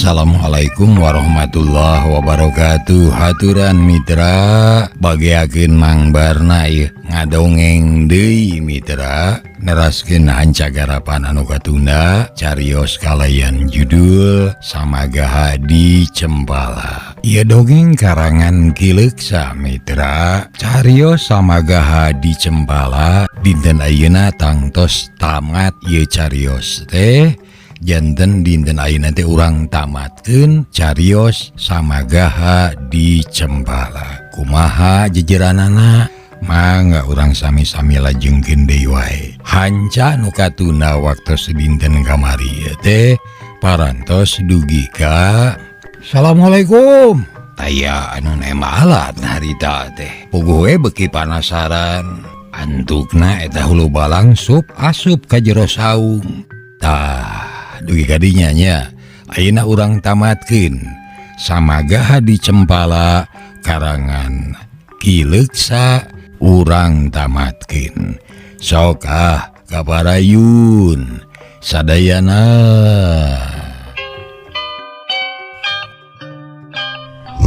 Assalamualaikum warahmatullahi wabarakatuh. Haturan mitra bageakeun Mang Barna ieu ngadongeng deui mitra neraskeun hanca garapan anu katunda carios kalayan judul Samagaha di Cempala. Ieu dongeng karangan Ki Leuksa mitra. Carios Samagaha di Cempala dinten ayeuna tangtos tamat ieu carios teh. Janten dinten ayeuna teh urang tamatkeun carios Samagaha di Cempala. Kumaha jejeranana? Mangga urang sami-sami lajengkeun deui wae. Hanca nu katunda waktos dinten kamari ieu teh parantos dugi ka Assalamualaikum. Taya anu nemalat harita teh. Puguh we beuki panasaran. Antukna eta hulu balang sup asup ka jero saung. Tah dugi kadinya nya ayeuna urang tamatkeun Samagaha di Cempala karangan Ki Leuksa urang tamatkeun. Sok ah kaparayun sadayana.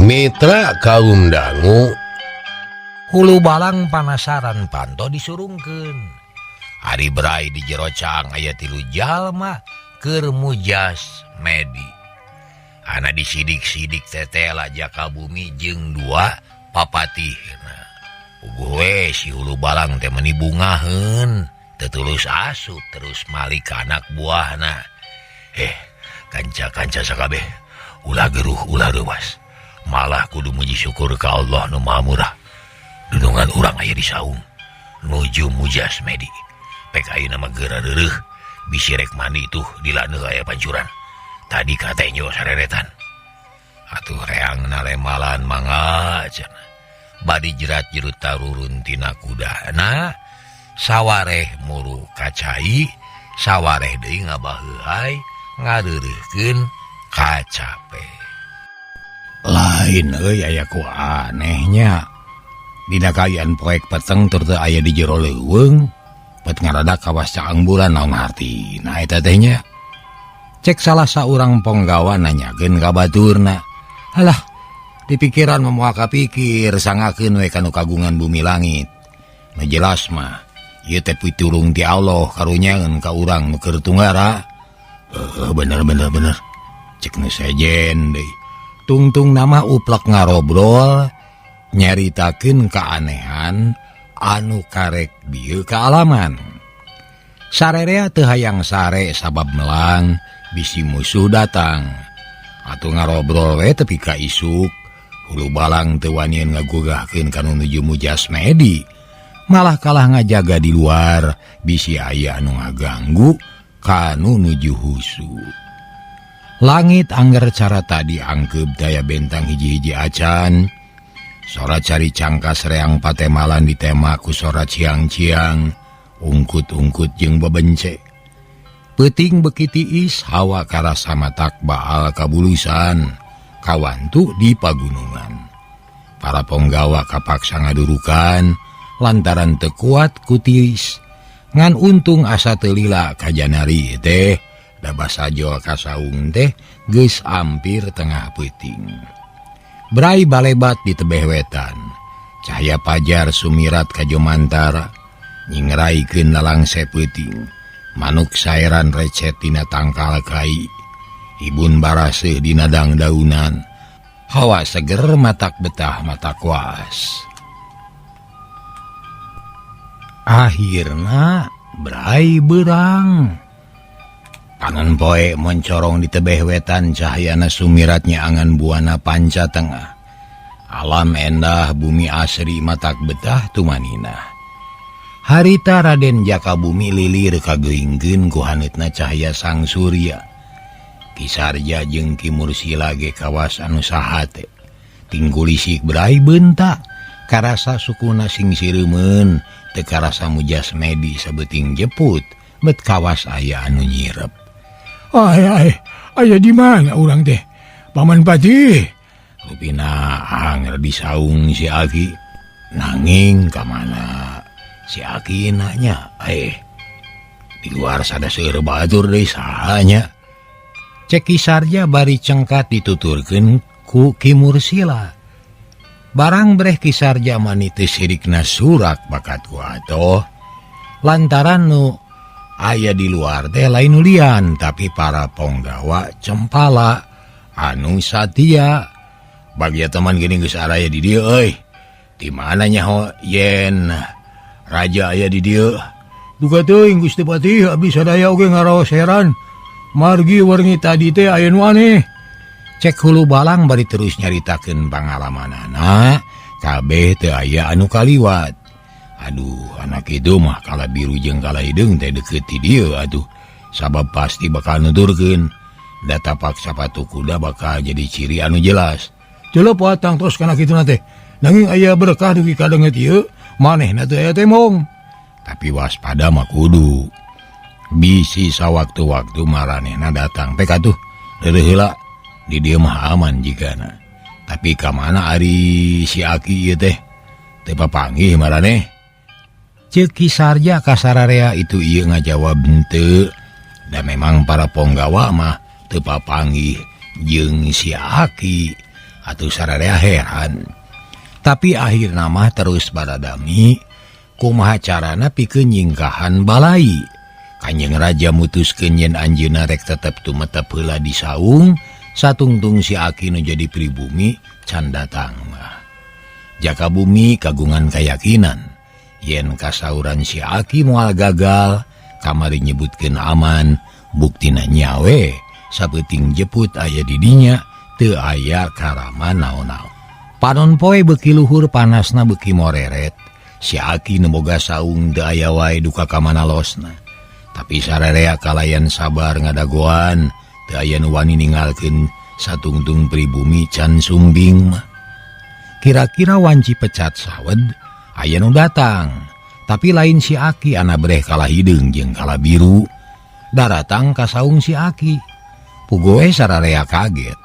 Mitra kaum dangu hulu balang panasaran panto disurungkeun. Ari Brai di jero caang aya 3 jalma keur mujas medi. Ana disidik-sidik tetela jaka bumi jeung 2 papatihna. Puguh we si hulu balang teh meuni bungaheun, teu tulus asup terus malik ka anak buahna. Kanca-kanca sakabeh ulah geruh ulah reuwas. Malah kudu muji syukur ka Allah nu Maha Murah. Dunungan urang aya di saung nuju mujas medi. Pek ayeuna mah geura reureuh. Bisi rek mandi tuh di laneuh aya pancuran. Tadi katenyo sareretan. Atuh reang nalemalan mangga cenah. Badi jerat jerut tarurun tina kudana, sawareh muru kacai, sawareh deui ngabaheuhai ngareureuhkeun kacape. Lain euy aya ku anehnya. Dina kaayaan poek peteng tur teu aya di jero leuweung. Pet ngaradak kawas caang bulan naon hartina eta teh nya. Cek salah saurang ponggawa nanyakeun ka baturna. Halah, dipikiran mah moal kapikir sangakeun we kanu kagungan bumi langit. Nu jelas mah ieu teh pitulung ti Allah karunyaeun ka urang nu keur tunggara. Heuh, bener bener bener. Cek nu sejen deui. Tungtung nama uplek ngarobrol nyaritakeun keanehan anu karek bieu kaalaman. Sarerea teu hayang sare sabab melang bisi musuh datang. Atuh ngarobrol we tepi ka isuk. Hulu balang teu wanian ngagugahkeun ka nu nuju mujas medi. Malah kalah ngajaga di luar bisi aya anu ngaganggu ka nu nuju husu. Langit angger cara tadi angkeub daya bentang hiji-hiji acan. Sora cari cangkas reang patemalan ditema ku sora ciang-ciang, ungkut-ungkut jeung bebence. Peuting beuki tiis hawa karasa matak baal kabulusan, kawantu di pagunungan. Para ponggawa kapaksa ngadurukan lantaran teu kuat ku tiis. Ngan untung asa teu lila kajanari teh, da basajol ka saung teh geus ampir tengah peuting. Brai balebat di tebeh wetan. Cahaya pajar sumirat ka jomantara, nyingraikeun lalangse peuting. Manuk saeran recet dina tangkal kai. Ibun baraseuh dina dangdaunan. Hawa seger matak betah matak waas. Akhirna Brai berang. Panon poe moncorong di tebeh wetan cahayana sumiratnya angan buana panca tengah. Alam endah bumi asri matak betah tumanina. Harita Raden Jaka Bumi lilir kageingkeun ku haneutna cahaya sang surya. Ki Sarja jeung Ki Mursila ge kawas anu sahate. Tingkulisik Brai beunta karasa sukuna sing sireumeun teu karasa mujas medi sabeuting jeput bet kawas aya anu nyirep. Ay, ay, aya di mana urang teh? Paman Patih. Rupina anger disaung si Aki. Nanging ka mana si Aki nanya, di luar sada seueur batur deui saha nya. Cek Ki Sarja bari cengkat dituturkeun ku Ki Mursila. Barang breh Ki Sarja mani teu sirikna surak bakat ku atoh lantaran nu aya di luar teh lain ulian tapi para ponggawa Cempala anu satia. Bagi teman gini geus araya di dieu euy. Di mana nyaho yen raja aya di dieu? Duka teuing Gusti Patih, abdi sadaya oge ngaraos heran. Margi warngi tadi teh aya nu aneh. Cek hulu balang bari terus nyaritakeun pangalamanana, kabeh teu aya anu kaliwat. Aduh, anak itu mah kala biru jeung kala hideung teh deukeut ti dieu atuh. Sabab pasti bakal nuturkeun. Da tapak sapatu kuda bakal jadi ciri anu jelas. Teu patang terus kana kitu teh. Nanging aya berkah dugi ka deungeut ieu, manehna teu aya temong. Tapi waspada mah kudu. Bisi sawaktu-waktu maranehna datang teh katuh leureun heula. Di dieu mah aman jigana. Tapi ka mana ari si Aki ieu teh? Teu papanggih maraneh. Ceuk Ki Sarja ka sararea itu ieu ngajawab henteu. Da memang para ponggawa mah teu papanggih jeung si Aki. Atuh sararea heran. Tapi akhirna mah terus baradami kumaha carana pikeun nyingkahan balai. Kanjeng Raja mutuskeun yen anjeunna rek tetep tumetep heula di saung satungtung si Aki nu jadi pribumi can datang mah. Jaka Bumi kagungan kayakinan yen kasauran si Aki moal gagal kamari nyebutkeun aman buktina nyawe sapeuting jeput aya di dinya teu aya karama naon-naon. Panon poe beuki luhur panasna beuki moreret. Si Aki nu boga saung teu aya wae duka ka mana losna. Tapi sararea kalayan sabar ngadagoan teu aya nu wani ninggalkeun satungtung pribumi can sumbing mah. Kira-kira wanci pecat sawed aya nu datang. Tapi lain si Aki ana breh kala hideung jeung kala biru. Daratang ka saung si Aki. Pugoe sararea kaget.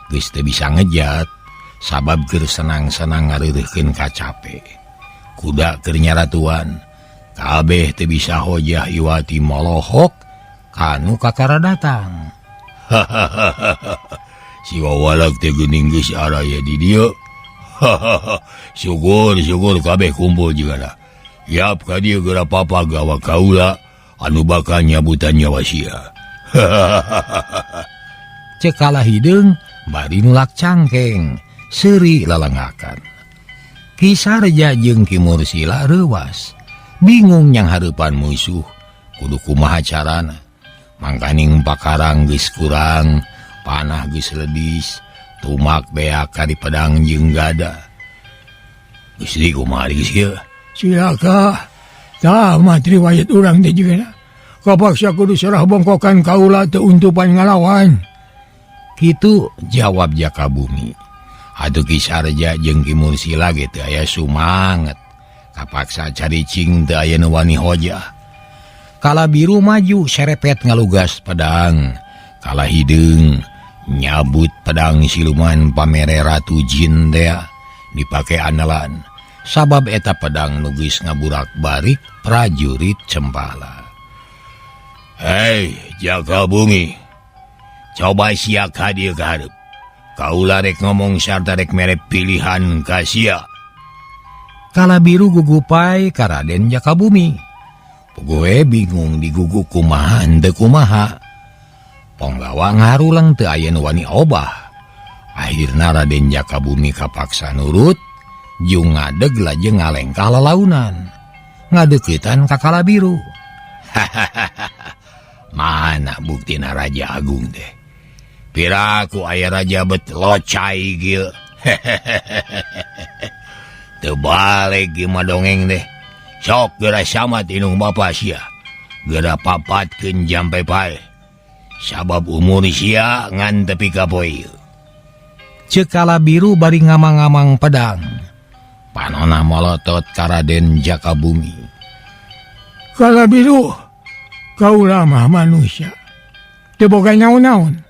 Geus teu bisa ngejat sabab keur senang-senang ngareureurkeun kacape. Kuda keur nyaratuan. Kabeh teu bisa hojah iwati molohok kanu kakara datang. Hahaha. Si wawalak teh geuning geus araya di dieu. Hahaha. Syukur syukur kabeh kumpul jigana. Yap ka dieu geura papa gawa kaula anu bakal nyabutan nyawa sia. Hahaha. Cek kala hideung bari nulak cangkeng, seuri lalengakan. Ki Sarja jeung Ki Mursila reuwas. Bingung yang hareupan musuh, kudu kumaha carana. Mangkaning pakarang geus kurang, panah geus ledis, tumak beak ka di pedang jeung gada. Geus di kumaha geus ieu? Cilaka. Tah mah riwayat urang teh jigana. Kapaksa kudu serah bongkokan kaula teu untupan ngalawan. Kitu jawab Jaka Bumi. Aduh Ki Sarja jeung Ki Mursila ge teu aya sumanget. Kapaksa caricing teu aya nu wani hojah. Kala biru maju serepet ngalugas pedang. Kala hideung nyabut pedang siluman pamere Ratu Jin tea dipake andalan. Sabab eta pedang nu geus ngaburak-barik prajurit Cempala. Hei Jaka Bumi, coba sia ka dieu ka hareup. Kaula rek ngomong sarta rek mere pilihan ka sia. Kala biru gugupai ka Raden Jaka Bumi. Puguh bingung digugu kumaha henteu kumaha. Ponggawa ngarulang teu aya nu wani obah. Akhirna Raden Jaka Bumi kapaksa nurut, jeung ngadeg lajeng ngalengkah lalaunan. Ngadeuketan ka Kala Biru. Hahaha. Mana buktina Raja Agung teh? Piraku aya raja bet locai kieu. Teu balik ieu mah dongeng teh. Sok geura samat indung bapa sia. Geura papatkeun jampe paeh. Sabab umur sia ngan tepi ka poe ieu. Ceuk Kala Biru bari ngamang-ngamang pedang. Panona molotot ka Raden Jaka Bumi. Kala Biru, kaula mah manusia. Teu boga naon-naon.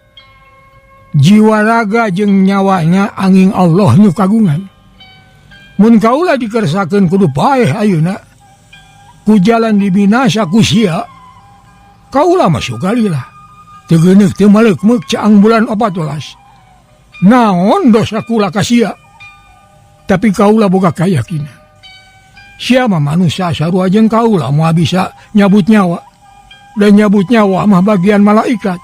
Jiwa raga jeung nyawanya angin Allah nu kagungan. Mun kaula dikersakeun kudu paeh ayeuna. Ku jalan dibinasa ku sia. Kaula mah sukalilah. Teu geuneuk teu maleukmeuk caang bulan 14. Naon dosa kula ka sia? Tapi kaula boga kayakinan. Sia mah manusia sarua jeung kaula moal bisa nyabut nyawa. Dan nyabut nyawa mah bagian malaikat.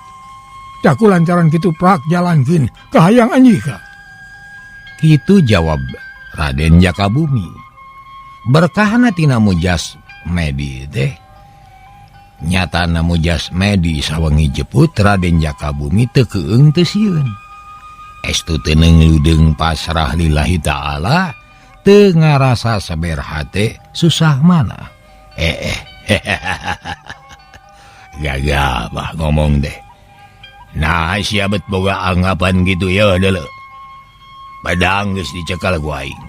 Tah ku lantaran kitu prak jalankeun kahayang anjika. Kitu jawab Raden Jakabumi. Berkahna tina Mujas Medi teh. Nyatana Mujas Medi sawengi jeput Raden Jakabumi teu keung teu sieun. Estu teu leudeng pasrah lillahi ta'ala teu ngarasa saber hate susah mana. Gagabah ngomong deh. Nah sia bet boga anggapan gitu ya deuleu. Padang geus dicekal ku aing.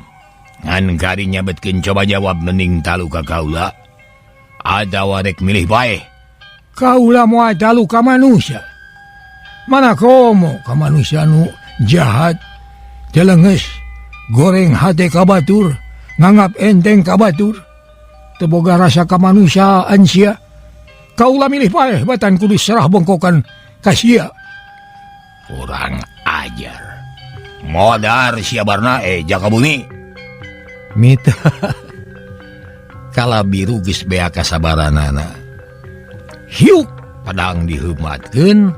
Ngan kari nyabetkeun coba jawab mending talu ka kaula. Atawa rek milih bae. Kaula moal talu ka manusia. Mana komo ka manusia nu jahat, telenges, goreng hate ka batur, nganggap enteng ka batur. Teu boga rasa kamanusiaan sia. Kaula milih paeh batan kudu serah bongkokan ka sia. Kurang ajar. Modar sia barna Jakabumi. Mita kala biru geus bea kasabaranana. Hiuk pedang diheumatkeun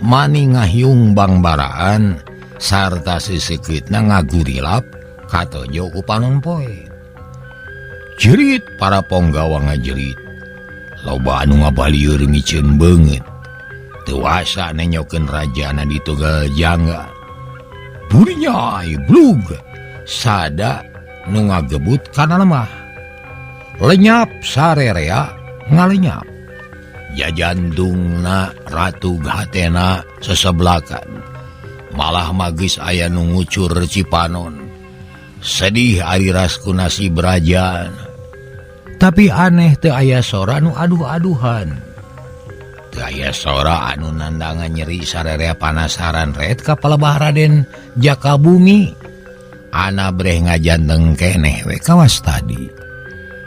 mani ngahiung bangbaraan sarta sesekeutna ngagurilap katojo ku panon poe. Jerit para ponggawa ngajerit. Loba anu ngabalieur miceun beungeut. Teu asa nenyokeun rajana ditugal jangga. Burinyai blug sada nu ngagebut kana lemah. Lenyap sarerea ngalenyap. Jajantungna Ratu Gatena seseblakan. Malah magis aya nu ngucur cipanon. Sedih ari rasku nasib raja. Tapi aneh teu aya sora nu aduh-aduhan. Teu aya sora anu nandangan nyeri sarerea panasaran ret ka palebah Raden Jakabumi. Ana breh ngajanteng keneh we kawas tadi.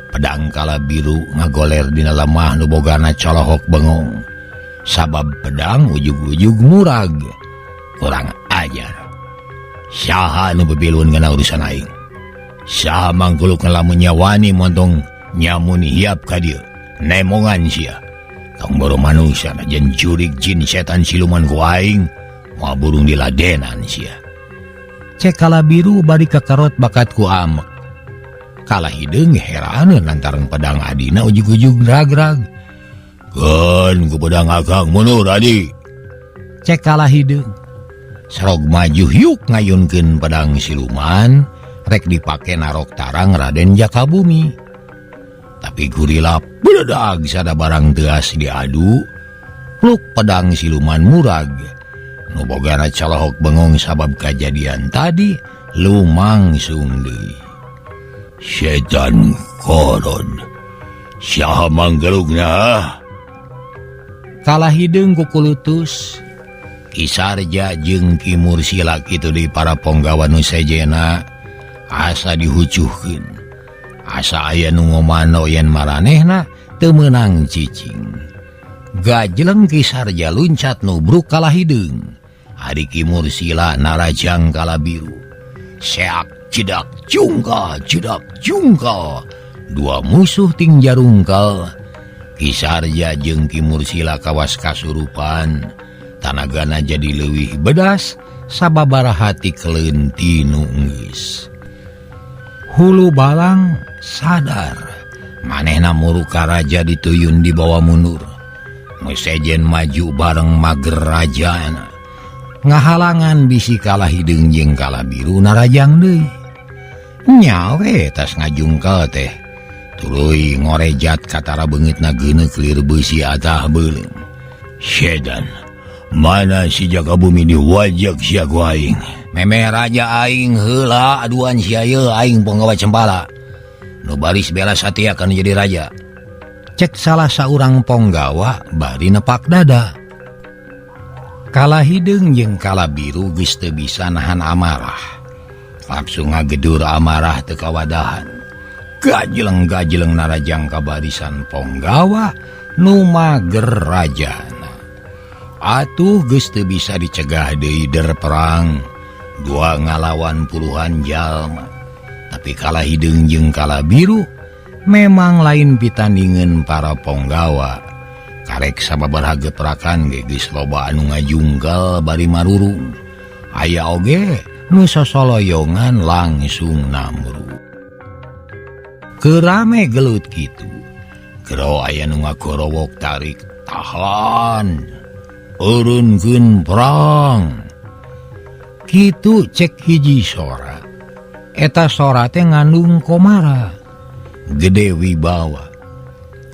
Pedang kala biru ngagoler dina lemah nu bogana colohok bengong. Sabab pedang ujug-ujug murag. Kurang ajar. Saha nu bebilun ngana urusan aing. Saha mangkuluk ngalamun nyawani montong nyamuni hiap ka dieu. Nemongan sia. Tong boro manusia najan jurig jin setan siluman ku aing moal burung diladenan sia. Cek kala biru bari kakarot bakat ku amek. Kala hideung heraneun lantaran pedang adina ujug-ujug rag-rag. Keun ku pedang akang mundur adi. Cek kala hideung. Serog maju hiuk ngayunkeun pedang siluman rek dipake narok tarang Raden Jakabumi. Tapi gurilap beledag sada barang teas diadu, pluk pedang siluman murag. Nu bogana colohok bengong sabab kajadian tadi lumangsung deui. Setan koron. Saha manggelugna? Kalah hideung kukulutus. Ki Sarja jeung Ki Mursila kitu deui para ponggawa nu sejena asa dihucuhkeun. Asa aya nu ngomano yen maranehna teu meunang cicing. Gajleng Ki Sarja luncat nubruk kalah hideung. Ari Ki Mursila narajang kala biru. Seak jedak jungka jedak jungka. Dua musuh ting jarungkal. Ki Sarja jeung Ki Mursila kawas kasurupan. Tanagana jadi leuwih bedas sababaraha hati keleun tinu geus. Hulu balang sadar manehna muruka raja dituyun dibawa mundur. Nu sejen maju bareng mager rajana. Ngahalangan bisi kalah hideung jeung kala biru narajang deui. Nyawe tas ngajungkal teh. Tuluy ngorejat katara beungitna geuneuk lir beusi atah beuleum. Sedan, mana si Jakabumi diwajak sia ku aing. Memeh raja aing heula aduan sia ieu aing ponggawa cempala. Nu baris bela satia kan jadi raja. Cek salah saurang ponggawa bari nepak dada. Kala hideung jeung kala biru geus teu bisa nahan amarah. Langsung ngagedur amarah teu kawadahan. Gajleng-gajleng narajang ka barisan ponggawa nu mager rajana. Atuh geus teu bisa dicegah deui der perang dua ngalawan puluhan jalma. Tapi kalah hideung jeung kala biru memang lain pitandingan para ponggawa. Karek sababaraha geprakan ge geus loba anu ngajungkel bari marurung. Aya oge nu sosoloyongan langsung namru. Kerame gelut kitu. Gero aya nu ngagorowok tarik tahan. Eureunkeun perang. Kitu cek hiji sora. Eta sora teh ngandung komara. Gede wibawa.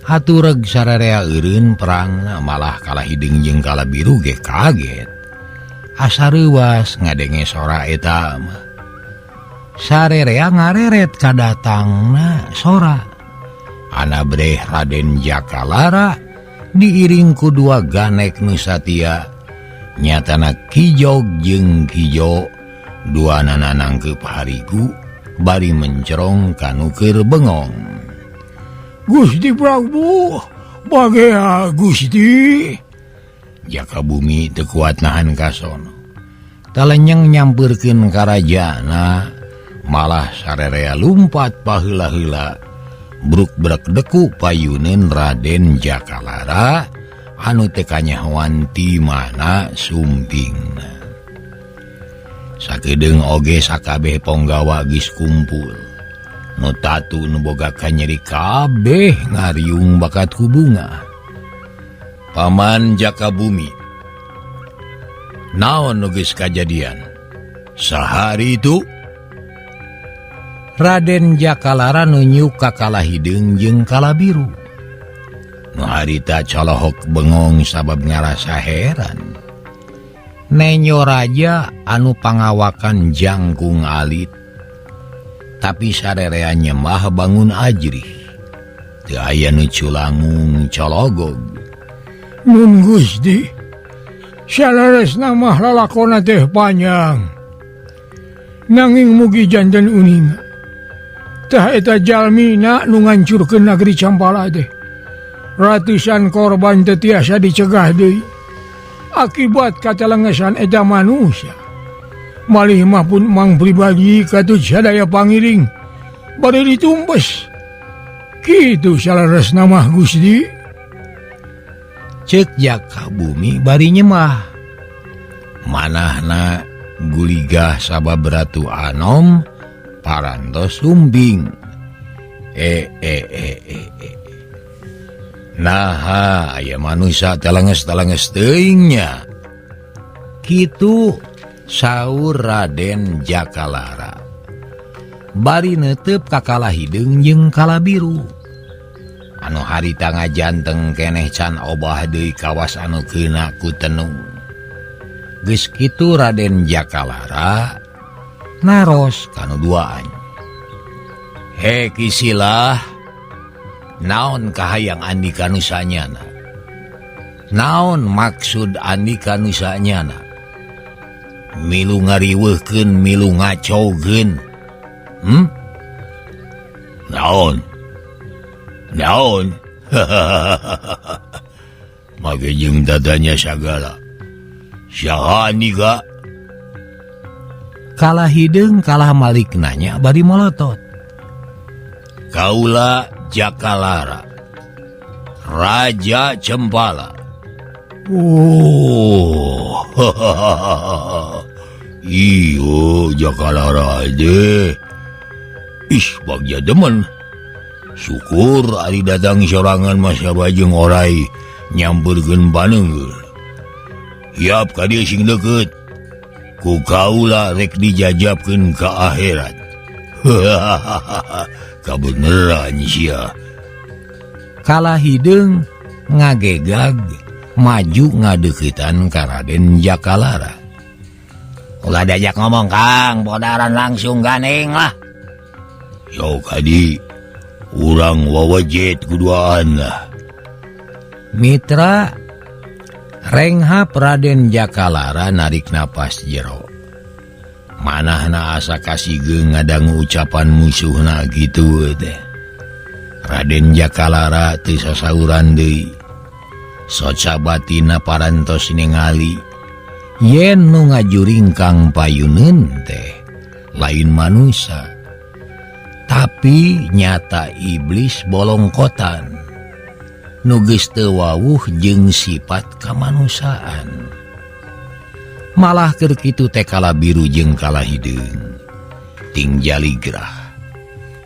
Hatureg sararea eureun perangna malah kalah hideung jeung kala biru ge kaget. Asa reuwas ngadenge sora eta mah. Sarerea ngareret kadatangna sora. Anabreh Raden Jakalara diiring ku dua ganek nu satia. Nyatana Kijog jeung Kijo dua nana nangkep harigu bari mencerong kanu keur bengong. Gusti Prabu, bagea Gusti. Jaka Bumi teu kuat nahan kasono. Talenyeng nyampeurkeun karajana, malah sarerea lumpat paheula-heula. Bruk-brek deku payuneun Raden Jakalara anu teu kanyahoan ti mana sumpingna. Sakedeung oge sakabeh ponggawa geus kumpul. Nu tatu nu boga kanyeri kabeh ngariung bakat ku bunga. Paman Jaka Bumi, naon nu geus kajadian? Sahari itu Raden Jakalara nunjuk ka kala hideung jeung kala biru. Nu harita colohok bengong sabab ngarasa heran. Nenyo raja anu pangawakan jangkung alit, tapi sarerea nyembah bangun ajrih. Teu aya nu culangung cologog. Nun Gusti, saleresna mah lalakona teh panjang. Nanging mugi janten uninga. Tah eta jalmina nu ngancurkeun nagri Campala teh. Ratusan korban teu tiasa dicegah deui. Akibat katalengesan eta manusia. Malih mah pun mang pribadi katut sadaya pangiring bari ditumpes. Kitu saleresna mah Gusti. Cek Jaka Bumi bari nyemah. Manahna guligah sabab Ratu Anom parantos sumbing. Naha aya manusia telenges-telenges teuingnya. Kitu saur Raden Jakalara. Bari neuteup ka kala hideung jeung kala biru. Anu harita ngajanteng keneh can obah deui kawas anu keuna ku tenung. Geus kitu Raden Jakalara naros kanu duaan. He Kisilah, naon kahayang andika nu sanyana? Naon maksud andika nu sanyana? Milu ngariweuhkeun, milu ngacaukeun. Naon? Naon? Make jeung dadanya sagala. Saha andika? Kalah hideung kalah malik nanya bari molotot. Kaula Jakalara, Raja Cempala. Oh, iyo Jakalara aja. Ih, bagja demen. Syukur ari datang sorangan Mas jeung orai nyampeurkeun paneunggeul. Hiap ka dieu sing deukeut. Ku kaula rek dijajabkeun ka akhirat. Kabeneran sia. Kalah hideung ngagegag maju ngadeuketan ka Raden Jakalara. Ulah diajak ngomong Kang, bodaran langsung ganeng lah. Yo kadi urang wawajet kuduaan lah. Mitra renghap Raden Jakalara narik napas jero. Manahna asa kasigeung ngadangu ucapan musuhna gitu teh. Raden Jakalara teu sasauran deui. Soca batina parantos ningali yen nu ngajuringkang payuneun teh lain manusia, tapi nyata iblis bolongkotan nu geus teu wawuh jeung sifat kamanusiaan. Malah keur kitu teh kala biru jeung kala hideung ting jaligrah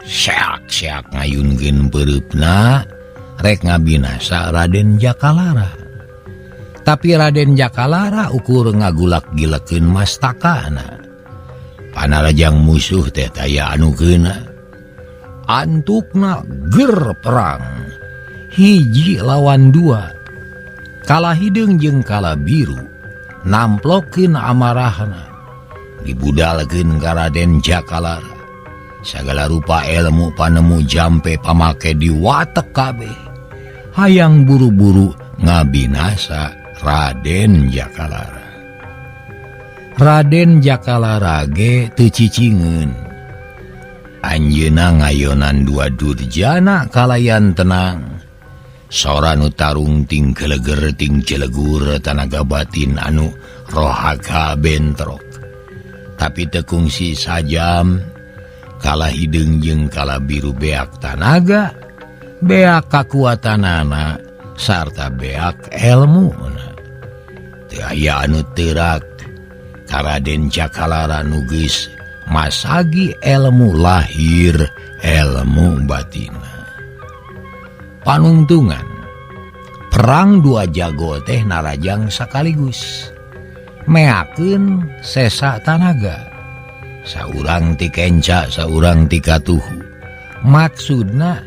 seak-seak ngayunkeun peureupna rek ngabinasa Raden Jakalara. Tapi Raden Jakalara ukur ngagulak-gilekeun mastakana. Panarajang musuh teh taya anu keuna. Antukna ger perang. Hiji lawan dua. Kala hideung jeung kala biru namplokeun amarahna. Dibudalkeun ka Raden Jakalara. Sagala rupa ilmu panemu jampe pamake diwatek kabeh. Hayang buru-buru ngabinasa Raden Jakalara. Raden Jakalara ge teu cicingeun. Anjeunna ngayonan dua durjana kalayan tenang. Sora nu tarung ting geleger ting celegur tanaga batin anu rohaga bentrok. Tapi teu kungsi sajam kala hideung jeung kala biru beak tanaga, beak kakuatanana sarta beak elmuna. Teu aya anu teurak ka Raden Jakalara nu geus masagi elmu lahir elmu batina. Panungtungan perang dua jago teh narajang sakaligus meakeun sesa tanaga. Saurang ti kenca, saurang ti katuhu. Maksudna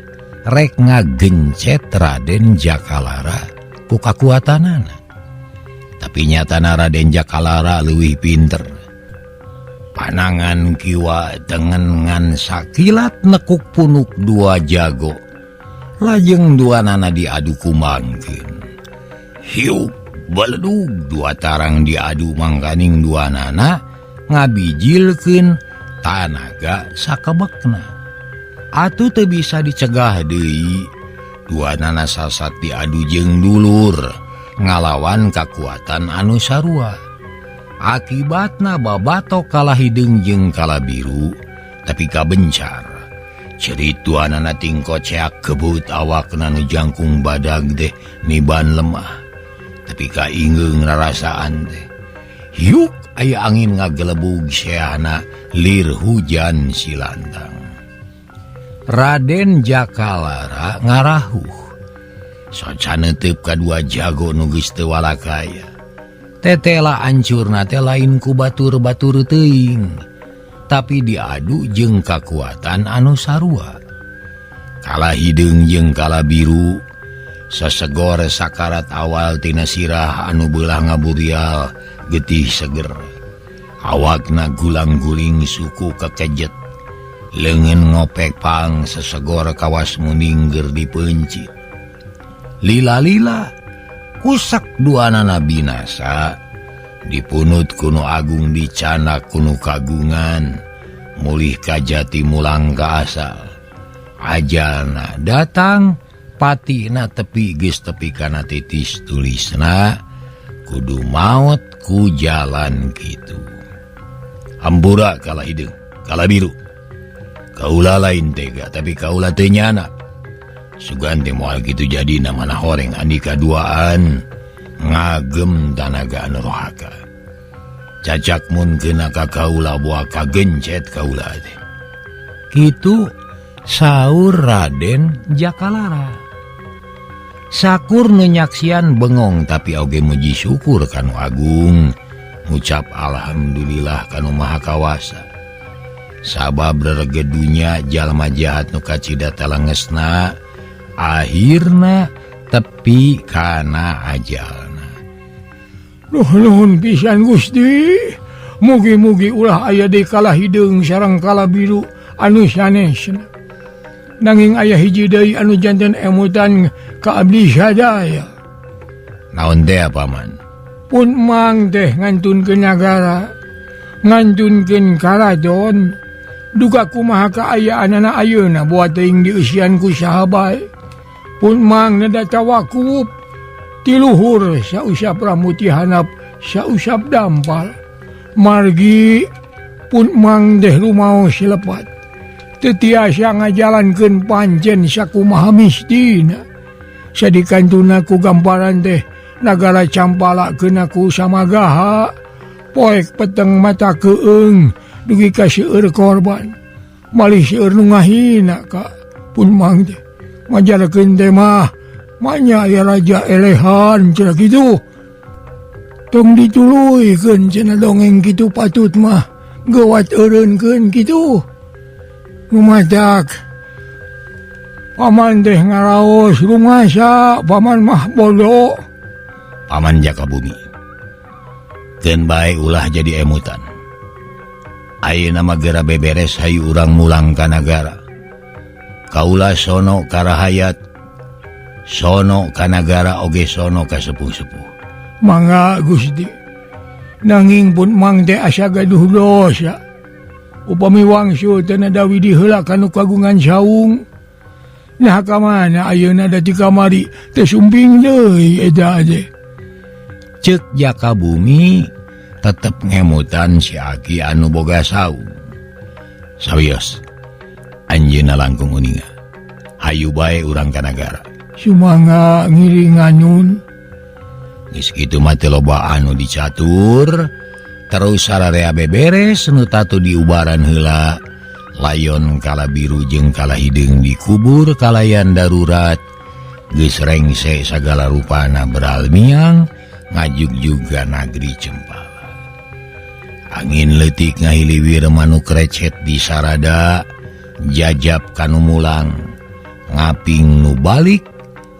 rek ngagencet Raden Jakalara ku kakuatanana. Tapi nyatana Raden Jakalara leuwih pinter. Panangan kiwa tengen ngan sakilat nekuk punuk dua jago. Lajeng dua nana diadu kumangkeun. Hiup beledug dua tarang diadu mangkaning dua nana ngabijilkeun tanaga sakebekna. Atuh teu bisa dicegah deui. Dua nana sasat diadu jeung dulur ngalawan kakuatan anu sarua. Akibatna babatok kalah hideung jeung kala biru tapi kabencar. Cerit dua nana tingko ceak kebut awakna nu jangkung badag teh niban lemah. Tapi kaingeung rarasaan teh. Hiuk aya angin ngagelebug seana lir hujan silantang. Raden Jakalara ngarahuh. Soca neuteup kadua jago nu geus teu walakaya. Tetela ancurna teh lain ku batur-batur teuing, tapi diadu jeung kakuatan anu sarua. Kala hideung jeung kala biru sasegor sakarat awal tina sirah anu beulah ngaburial getih seger. Awakna gulang-guling suku kekejet. Leungeun ngopek pang sesegor kawas muning ger dipeuncit. Lila-lila kusak duanana binasa dipunut kuno agung dicanak kuno kagungan mulih kajati mulang ka asal. Ajalna datang patina tepi geus tepi kana titis tulisna kudu maot ku jalan kitu. Hampura kala hideung kala biru. Kaula lain tega tapi kaula teu nyana. Sugan teh moal kitu jadi namana horeng andika duaan ngagem tanaga anu rohaka. Cacak mun kena ka kaula boa kagencet kaula teh. Kitu saur Raden Jakalara. Sakur nu nyaksian bengong tapi oge muji syukur kanu agung. Ngucap alhamdulillah kanu maha kawasa. Sabab rereged dunya jalma jahat nu kacida talengesna akhirna tepi kana ajalna. Duh nuhun pisan Gusti. Mugi-mugi ulah aya deui kalah hideung sareng kala biru anu sanesna. Nanging aya hiji deui anu janten emutan ka abdi sadaya. Naon teh paman? Pun mang teh ngantunkeun nagara, ngantunkeun karaton. Duka kumaha kaayaanana ayeuna buat teuing dieusian ku saha bae. Pun mang neda tawakup. Ti luhur sausap rambut ti handap sausap dampal. Margi pun mang deh rumaos lepat. Teu tiasa ngajalankeun pancen sakumaha mistina. Sadikantuna ku gamparan teh nagara Campala keuna ku Samagaha. Poek peteng mata keung dugi ka seueur korban. Malih seueur nu ngahina ka pun mang teh. Majarkeun teh mah manya aya raja elehan cenah kitu. Tong dituluykeun cenah dongeng kitu patut mah geuwat eureunkeun kitu. Nu matak paman teh ngaraos rumasa paman mah bodoh. Paman Jaka Bumi. Keun bae ulah jadi emutan. Ayeuna mah geura beberes hayu urang mulang ka nagara. Kaula sono ka rahayat, sono ka nagara oge sono ka sepuh-sepuh. Mangga Gusti. Nanging pun mang teh asa gaduh dosa. Upami wangsul teh nadawi diheula ka nu kagungan saung. Nah ka mana ayeuna da ti kamari teh sumping deui eta teh. Ceuk Jaka Bumi tetep ngemutan si Aki anu boga saung. Sawios anjeunna langkung uninga. Hayu bae urang ka nagara. Sumangga ngiringanun. Geus kitu mah teu loba anu dicatur. Terus sararea beberes nu tatu diubaran heula. Layon kala biru jeung kala hideung dikubur kalayan darurat. Geus rengse sagala rupana beralmiang ngajuk juga nagri Cempala. Angin leutik ngahiliwir manuk recet di sarada, jajab kanu mulang, ngaping nu balik,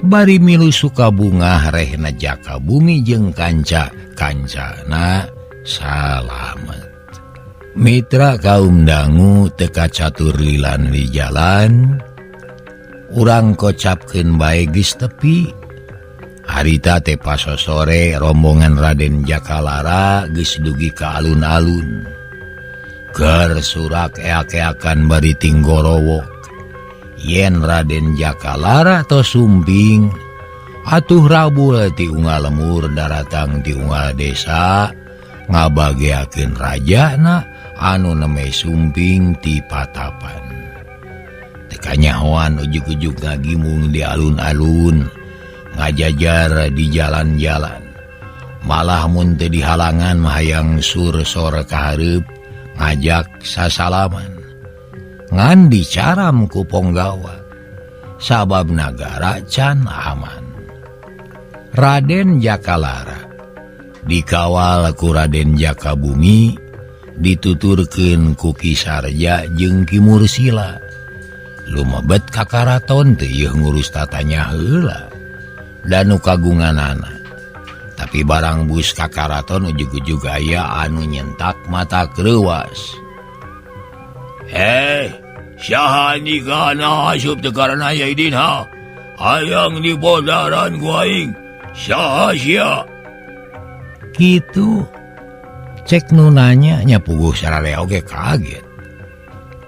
bari milu sukabungah rehna Jaka Bumi jeung kanca kancana salamet. Mitra kaum dangu teu kacatur lilan di jalan, urang kocapkeun bae geus tepi. Harita teh paso sore rombongan Raden Jakalara geus dugi ka alun-alun. Keur surak eak-eakan bari tinggorowok. Yen Raden Jakalara tos sumping, atuh rabul ti unggal lemur daratang ti unggal desa ngabageakeun rajana anu neme sumping ti patapan. Teu kanyahoan ujug-ujug ngagimung di alun-alun, ngajajar di jalan-jalan. Malah mun teu dihalangan mah hayang sur-sor ka hareup ngajak sasalaman. Ngan dicaram ku ponggawa, sabab nagara can aman. Raden Jakalara dikawal ku Raden Jaka Bumi, dituturkeun ku Ki Sarja jeung Ki Mursila. Lumebet ka karaton teu ieu ngurus tatanya heula dan nu kagunganana. Tapi barang bus ka karaton ujug-ujug aya anu nyentak mata kreuwas. Saha nikahna asup teu karana aya idinha? Hayang dibodaran ku aing. Saha sia? Kitu. Cek nu nanya nya puguh sararea oge kaget.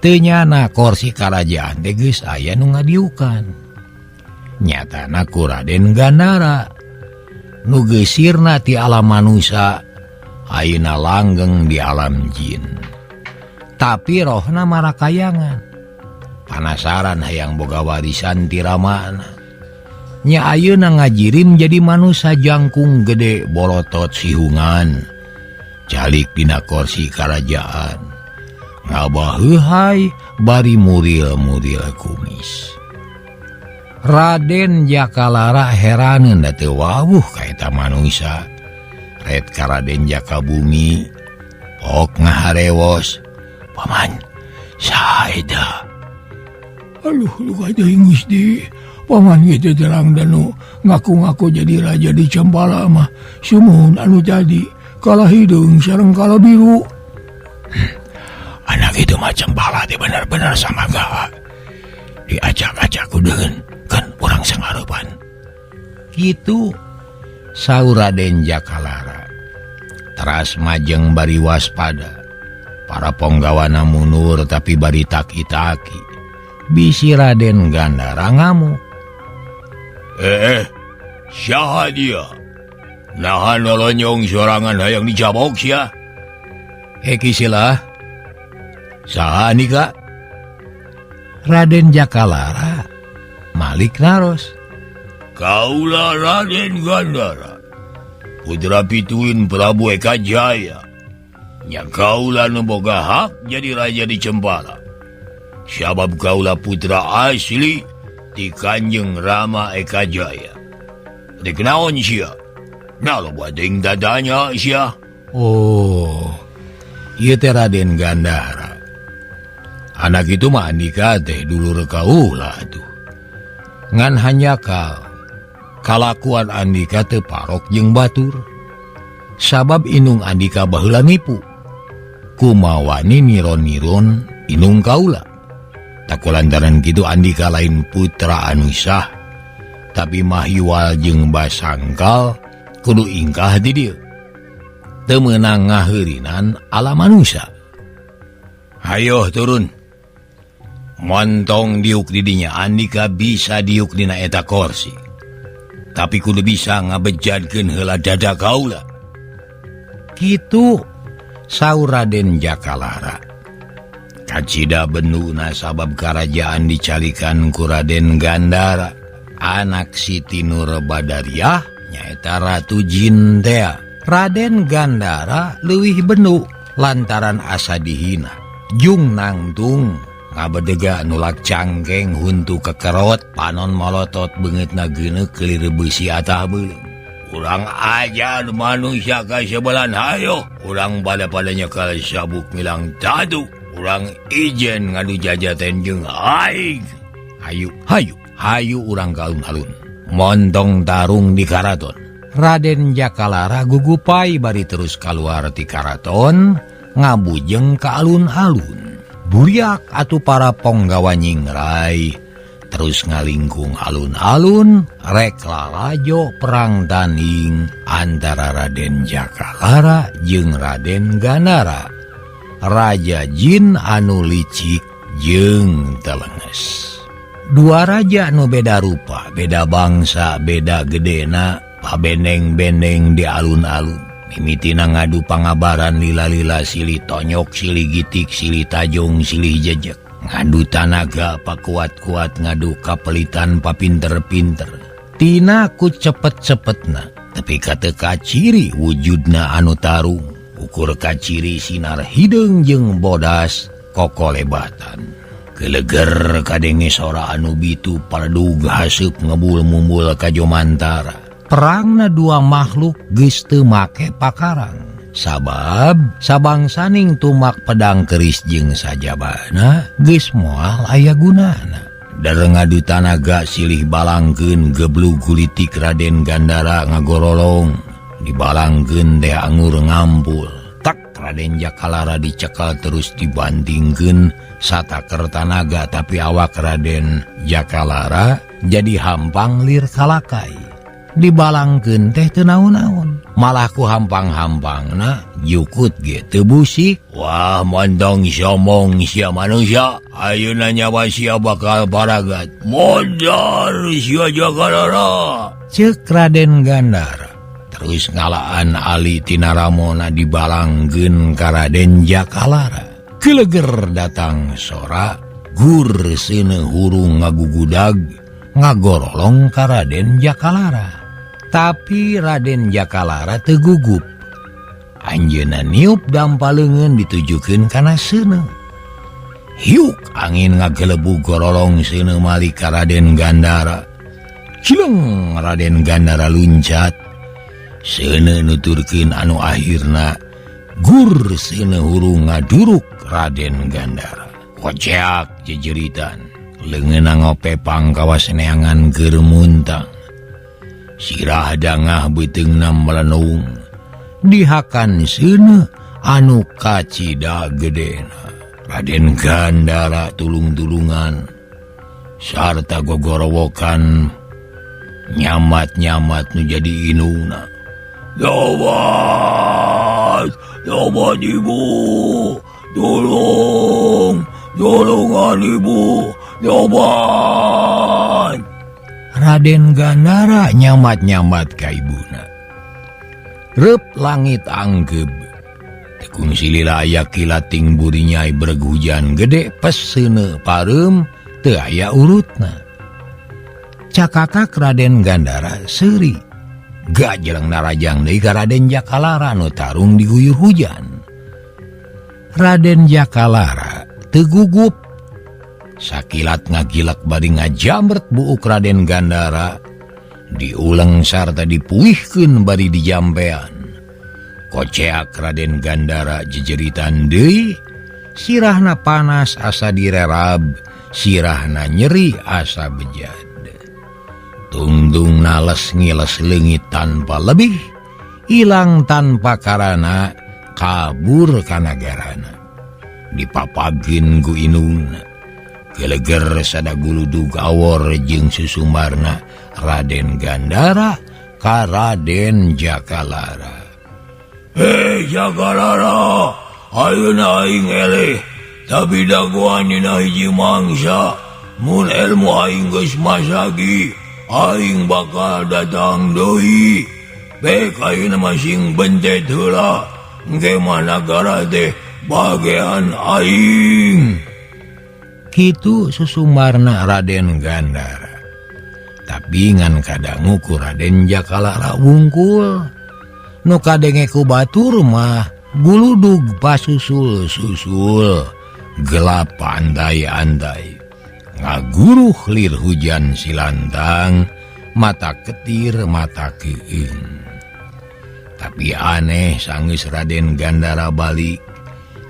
Teu nyana korsi karajaan teh geus aya nu ngadiukan. Nyatana ku Raden Gandara nu geusirna ti alam manusia ayeuna langgeng di alam jin. Tapi rohna marakayangan. Panasaran hayang boga warisan ti ramana. Nya ayeuna ngajirim jadi manusia jangkung gede bolotot sihungan. Calik dina korsi karajaan. Ngabaheuhai bari muril-muril kumis. Raden Jakalara heraneun da teu wawuh ka eta manusia. Red ka Raden Jaka Bumi pok ngaharewos. Paman, saha eta? Aduh, luka teuing Gusti. Paman kitu terang danu ngaku-ngaku jadi raja di Cempala mah. Sumuhun anu tadi kalah hideung sareng kalah biru. Anak itu mah Cempala teh bener-bener sama gawa. Diajak-ajak ku deun kan urang sangarepan. Kitu saur Raden Jakalara. Teras majeng bari waspada. Para ponggawana mundur tapi bari taki-taki. Bisi Raden Gandara ngamuk. Saha dia? Naha nolonyong sorangan hayang dicabok sia. Ki Silah. Saha Andika? Raden Jakalara Malik naros. Kaula Raden Gandara, putra pituin Prabu Eka Jaya. Nya kaula nu boga hak jadi raja di Cempala. Sabab kaula putra asli ti Kanjeng Rama Eka Jaya. Rek naon sia? Nah loba deing dadanya sia. Oh, ieu teh Raden Gandara. Anak itu mah Andika teh dulur kaula tuh. Ngan hanjakal kalakuan Andika teu parok jeung batur. Sabab indung Andika baheula nipu. Kumawani niron-niron indung kaula. Tak lantaran kitu Andika lain putra anu sah, tapi mahiwal jeung basangkal kudu ingkah di dieu. Teu meunang ngaheurinan ala manusia. Hayoh turun. Montong diuk didinya Andika bisa diuk dina eta korsi. Tapi kudu bisa ngabejadkeun heula dada kaula. Kitu saur Raden Jakalara. Kacida benuna sabab karajaan dicalikan ku Raden Gandara, anak Siti Nur Badariah nyaeta Ratu Jin tea. Raden Gandara leuwih benu lantaran asa dihina. Jung nangtung ngabedega nulak cangkeng huntu kekerot panon molotot beungeutna geuneuk kelir beusi atah beuleum. Urang ajar manusia ka sebelan hayo, urang pada-pada nyekal sabuk milang tadu, urang ijen ngadu jajaten jeung aing. Hayu, hayu, hayu urang ka alun-alun. Montong tarung di karaton. Raden Jakalara gugupai bari terus kaluar ti karaton, ngabujeng ka alun-alun. Buriak atuh para ponggawa nyingrai, terus ngalingkung alun-alun, rek lalajo perang tanding antara Raden Jakalara jeung Raden Gandara, Raja Jin anu licik jeung telenges. Dua raja nu beda rupa, beda bangsa, beda gedena, pabeneng-beneng di alun-alun. Mimitina ngadu pangabaran lila-lila silih tonyok, silih gitik, silih tajong, silih jejek. Ngadu tanaga pakuat-kuat, ngadu kapelitan papinter-pinter. Tina ku cepet-cepetna, tapi kate kaciri wujudna anu tarung. Ukur kaciri sinar hideung jeung bodas kokolebatan. Keleger kadenge sora anu bitu paledug haseup ngebul mumbul ka jomantara. Perangna dua makhluk geus teu make pakarang. Sabab sabangsaning tumak pedang keris jeung sajabana geus moal aya gunana. Dareng ngadu tanaga silih balangkeun geblug gulitik Raden Gandara ngagorolong. Dibalangkeun teh angur ngampul. Tak Raden Jakalara dicekal terus dibandingkeun sataker tanaga, tapi awak Raden Jakalara jadi hampang lir kalakai. Dibalangkeun teh teu naon-naon, malah ku hampang-hampangna jukut ge teu busik. Wah, mondong somong sia manusia, ayeuna nyawa sia bakal baragat. Mondar sia Jakalara, ceuk Raden Gandara. Terus ngalaan ali tina ramona dibalangkeun ka Raden Jakalara. Keleger datang sora gur seuneu hurung ngagugudag ngagorolong ka Raden Jakalara. Tapi Raden Jakalara teu gugup. Anjeunna niup dampa leungeun ditujukeun kana seuneu. Hiuk angin ngagelebug gorolong seuneu malik ka Raden Gandara. Cileng Raden Gandara luncat. Seuneu nuturkeun anu akhirna gur seuneu hurung ngaduruk Raden Gandara. Koceak jejeritan. Leungeunna ngopepang kawas neangan keur muntang. Sirah dangah beuteungna melenung. Dihakan seuneu anu kacida gedena. Raden Gandara tulung-tulungan sarta gogorowokan nyamat-nyamat nu jadi inungna. Gawat, gawat ibu, tolong, tolongan ibu, gawat. Raden Gandara nyamat-nyamat ka ibuna. Reup langit angkeb. Tekung silila aya kilating burinyai breg hujan gede peseuneu pareum teu aya urutna. Cakakak Raden Gandara seuri. Gajeleng narajang deui ka Raden Jakalara nu tarung diguyur hujan. Raden Jakalara teu gugup. Sakilat ngagilak bari ngajamret buuk Raden Gandara diuleng sarta dipuihkeun bari dijampean. Koceak Raden Gandara jejeritan deui, sirahna panas asa direrab, sirahna nyeri asa bejad. Tungtung nales ngiles leungit tanpa lebih, hilang tanpa karana, kabur kanagarana. Dipapagin ku indungna. Geleger sada guludug awor jeung susumarna Raden Gandara ka Raden Jakalara. Hei Jakalara, ayeuna aing eleh, tapi dagoan dina hiji mangsa. Mun ilmu aing geus masagi, aing bakal datang deui. Bek ayeuna mah sing bentet heula, engke mah nagara teh bagean aing. Kitu susumarna Raden Gandara. Tapi ngan kadangu ku Raden Jakalara wungkul. Nu kadenge ku batur mah guludug pasusul-susul, gelap andai-andai. Ngaguruh lir hujan silantang, mata ketir mata keung. Tapi aneh sanggeus Raden Gandara balik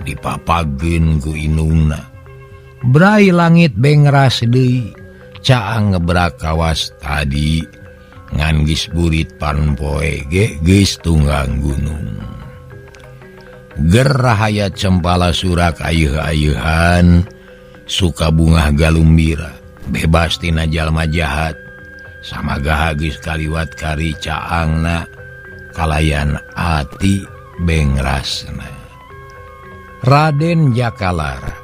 dipapageun ku indungna. Brai langit bengras deui, caang ngebrak kawas tadi, ngan geus burit panpoe ge geus tunggang gunung. Gerahaya cempala surak ayeuh-ayeuhan, suka bungah galumbira, bebas tina jalma jahat, samaga geus kaliwat kari caangna, kalayan ati bengrasna. Raden Jakalara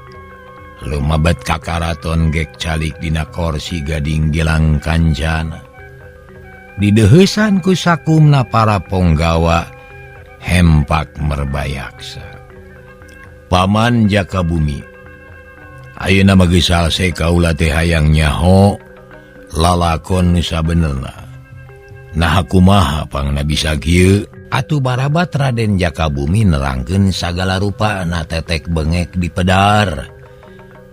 lumebet ka karaton gek calik dina korsi gading gilang kancana. Dideheusan ku sakumna para ponggawa hempak merbayaksa. Paman Jaka Bumi, ayeuna mah geus salse kaula teh hayang nyaho lalakon nu sabenerna. Nah kumaha pangna bisa kieu? Atuh barabat Raden Jaka Bumi nerangkeun sagala rupana tetek bengek di pedar.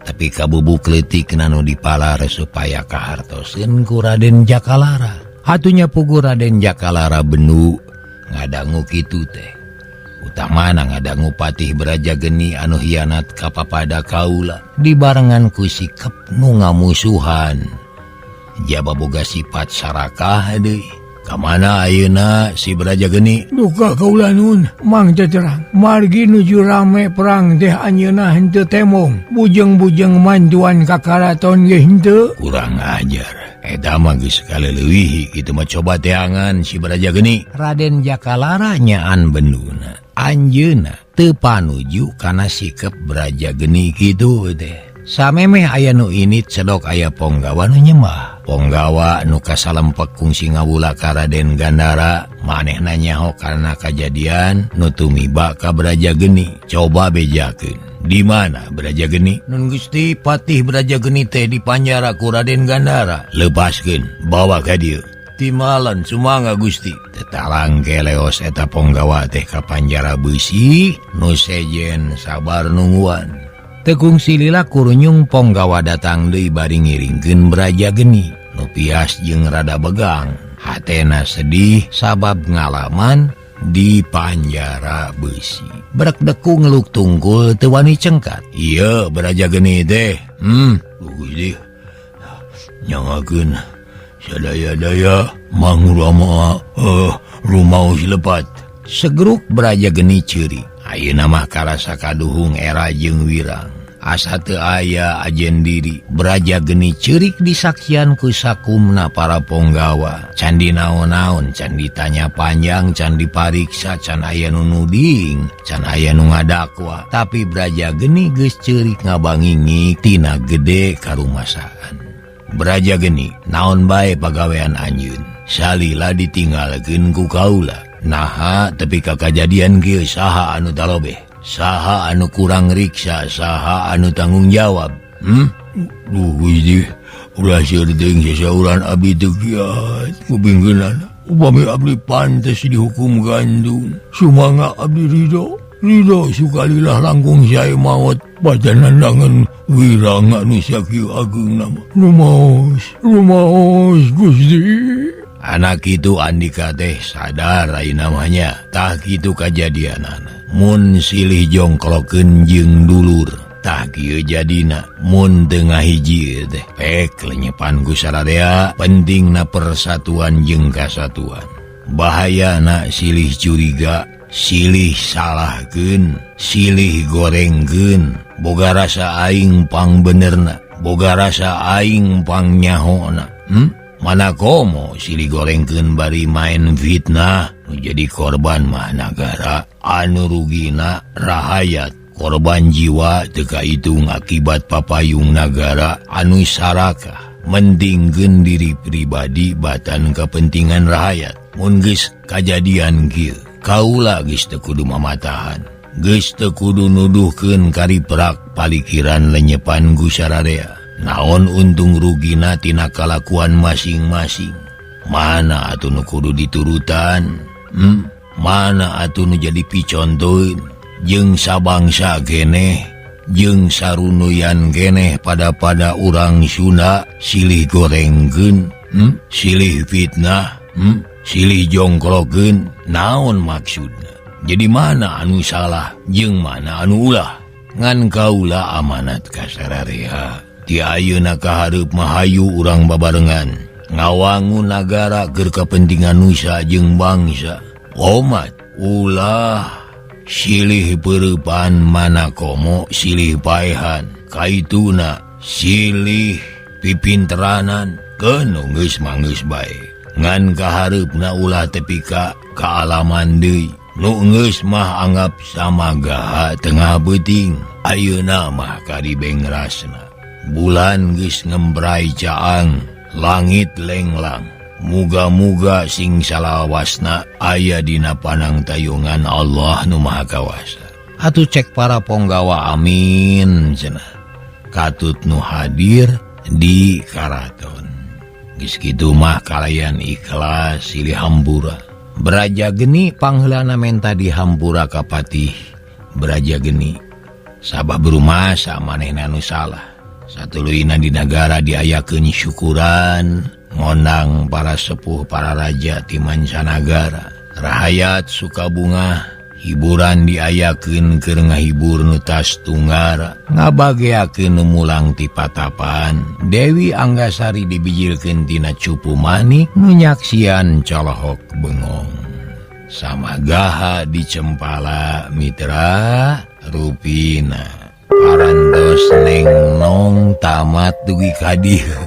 Tapi kabubuk leutik nanu dipalar supaya kahartoseun ku Raden Jakalara. Hatunya pugu Raden Jakalara benu ngadangu kitu teh. Utamana ngadangu Patih Braja Geni anu hianat ka papada kaula dibarengan ku sikep nu ngamusuhan. Jaba boga sifat sarakah deui. Kamana ayeuna si Braja Geni? Duka kaula nun mang terang. Margi nuju rame perang teh anjeunna henteu temong. Bujeng-bujeng mantuan ka karaton ge henteu. Kurang ajar. Eta mah geus kaleuwihi kitu mah coba teangan si Braja Geni. Raden Jakalara nyaan benduna. Anjeunna teu panuju kana sikep Braja Geni kitu teh. Samemeh aya nu init cedok aya ponggawa nu nyembah. Ponggawa nu kasalempek kungsi ngawula ka Raden Gandara, manehna nyaho karena kajadian nu tumiba ka Braja Geni. Coba bejakeun. Di mana Braja Geni? Nun Gusti Patih Braja Geni teh dipanjara ku Raden Gandara. Lepaskeun, bawa ka dieu. Timalan sumangga Gusti. Tetalang keleos eta ponggawa teh ka panjara beusi nu sejen sabar nungguan. Tekung silila kurunyung ponggawa datang deui bari ngiringkeun Braja Geni. Nu pias jeung rada begang, hatena sedih sabab ngalaman di panjara beusi. Brek deku ngeluk tungkul teu wani cengkat. Ieu Braja Geni teh. Gusti. Nyangakeun sadaya-daya mangurama rumaos lepat. Segruk Braja Geni ceuri. Ayeuna mah karasa kaduhung era jeung wirang. Asa teu aya ajen diri. Braja Geni ceurik disaksian ku sakumna para ponggawa. Can dinaon-naon, can ditanya panjang, can dipariksa, can aya nu nuding, can aya nu ngadakwa. Tapi Braja Geni geus ceurik ngabangingik tina gede karumasaan. Braja Geni naon bae pagawean anjeun salila ditinggalkeun ku kaula. Naha tepi ka kajadian kieu saha anu talobeh, saha anu kurang riksa, saha anu tanggung jawab. Duh Gusti, ulah seueur teuing sasauran abdi teu kiat kupingkeunana. Upami abdi pantes dihukum gantung, sumangga abdi ridho. Ridho sukalilah langkung sae maot batan nandangan wirang anu sakieu ageungna mah. Rumaos, rumaos Gusti. Anak itu Andika teh sadar ayeuna mah nya tah kitu kajadianana. Mun silih jongklokeun jeung dulur tah kieu jadina. Mun teu ngahiji teh pek lenyepan ku saradea. Pentingna persatuan jeung kasatuan. Bahayana silih curiga, silih salahkeun, silih gorengkeun. Boga rasa aing pang benerna, boga rasa aing pang nyahona. Mana komo silih gorengkeun bari main fitnah, nu jadi korban mah nagara, anu rugina rahayat, korban jiwa teu kahitung akibat papayung nagara anu sarakah. Mendingkeun diri pribadi batan kepentingan rahayat. Mun geus kajadian kieu, kaula geus teu kudu mamatahan, geus teu kudu nuduhkeun kariprak palikiran lenyepan ku sararea. Naon untung rugina tina kalakuan masing-masing. Mana atuh nu kudu diturutan? Mana atuh nu jadi picontoeun? Jeung sabangsa geneh, jeung sarunuyan geneh pada-pada urang Sunda silih gorengkeun, silih fitnah, silih jongkrokeun. Naon maksudna? Jadi mana anu salah jeung mana anu ulah? Ngan kaula amanat ka sararea. Ti ayeuna ka hareup mah hayu urang babarengan ngawangun nagara keur kepentingan nusa jeung bangsa. Omat ulah silih peureupan mana komo silih paehan, kaituna silih pipinteranan keun geus manggeus bae. Ngan ka hareupna ulah tepi ka kaalaman deui. Nu geus mah anggap samagaha tengah beuting. Ayeuna mah karibeng rasna. Bulan geus ngembrai caang, langit lenglang. Muga-muga sing salawasna aya dina panang tayungan Allah nu Maha Kawasa. Atuh cek para ponggawa amin cenah. Katut nu hadir di karaton. Geus kitu mah kalayan ikhlas silih hampura. Braja Geni pangheulana menta dihampura ka Patih Braja Geni. Sabab rumasa manehna nu salah. Satuluyna di nagara diayakeun syukuran, ngondang para sepuh para raja ti mancanagara. Rahayat suka bungah, hiburan diayakeun keur ngahibur nu tas tunggara, ngabageakeun nu mulang ti patapan. Dewi Anggasari dibijilkeun tina cupu manik nu nyaksian colohok bengong. Samagaha dicempala mitra rupina. Parantos neng nong tamat dugi ka dieu.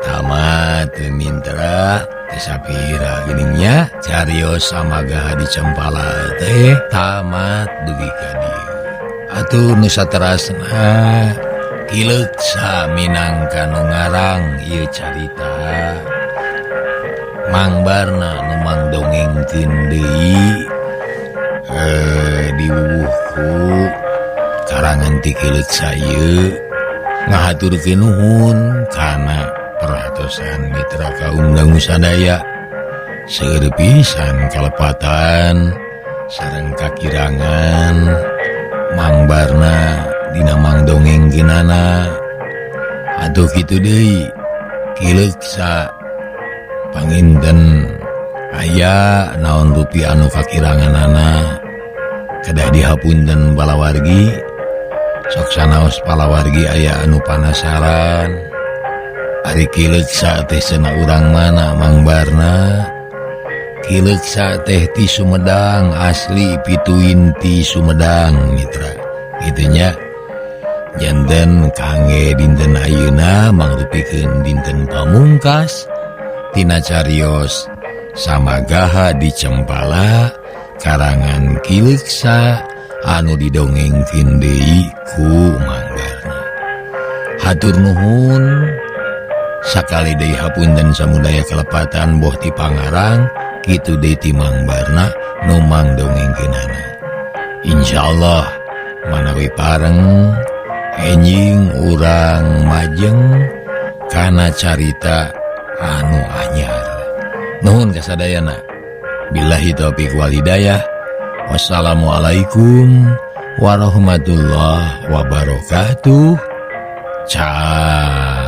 Tamat mitra sapira geningnya carios samagaha dicempala teh tamat dugi ka dieu. Atuh nu saterasna Kileuksa minangka nu ngarang ieu carita. Mang Barna nu mangdongengkeun deui diwuwuhku karangan ti Kileuksa ieu ngahaturkeun nuhun kana perhatosan mitra kaum dangu sadaya. Seueur pisan kalepatan sareng kakirangan Mang Barna dina mangdongengkeunana. Atuh kitu deui Kileuksa panginten aya naon rupi anu kakiranganana kedah dihapunten palawargi. Sok sanaos palawargi aya anu panasaran. Ari Kileuksa teh cenah urang mana Mang Barna? Kileuksa teh ti Sumedang asli pituin ti Sumedang mitra. Kitu nya. Janten kangge dinten ayeuna mangrupikeun dinten pamungkas tina carios samagaha dicempala karangan Kileuksa anu didongengkeun deui ku Mang Barna. Hatur nuhun sakali deui hapunten samudaya kelepatan boh ti Pangarang kitu deui ti Mang Barna nu mang dongengkeunana. Insyaallah manawi pareng enjing urang majeng kana carita anu anyar. Nuhun kasadayana. Billahi taufiq wal hidayah. Wassalamualaikum warahmatullahi wabarakatuh. Ciao.